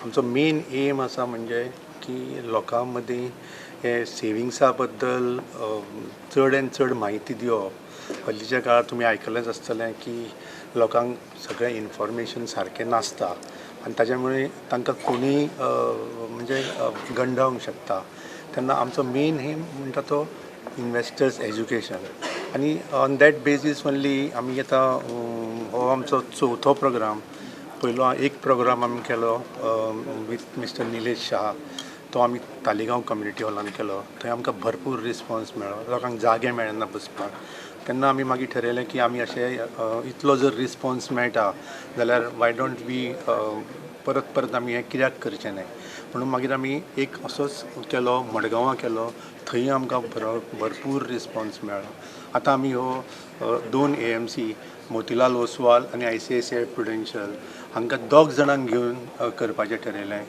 आमचो main M आसा म्हणजे की लोकां मदीं हे सेविंग्सा बद्दल चड आनी चड म्हायती दिवप. हल्लीच्या काळार तुमी आयकलेंच आसतलें की लोकांक सगळें इन्फॉर्मेशन सारकें नासता आनी ताच्या मुळे तांकां कोणूय म्हणजे गंडावंक शकता. तेन्ना आमचो मेन एम म्हणटा तो इनवेस्टर्स एज्युकेशन आनी ऑन that basis only आमी आतां हो आमचो चवथो प्रोग्राम. पयलो एक प्रोग्राम आमी केलो विथ मिस्टर निलेश शाह, तो आमी तालिगांव कम्युनिटी हॉलान केलो. थंय आमकां भरपूर रिस्पॉन्स मेळ्ळो. लोकांक जागे मेळना बसपाक. तेन्ना आमी मागीर ठरयलें की आमी अशें इतलो जर रिस्पॉन्स मेळटा जाल्यार why don't we परत परत आमी हें कित्याक करचें न्हय म्हणून. मागीर आमी एक असोच केलो, मडगांवां केलो. थंय आमकां भरपूर रिस्पॉन्स मेळ्ळो. आतां आमी हो दोन एएमसी, मोतीलाल ओसवाल आनी आयसीआयसीआय प्रुडेन्शियल हांकां दोग जाणांक घेवन करपाचें ठरयलें.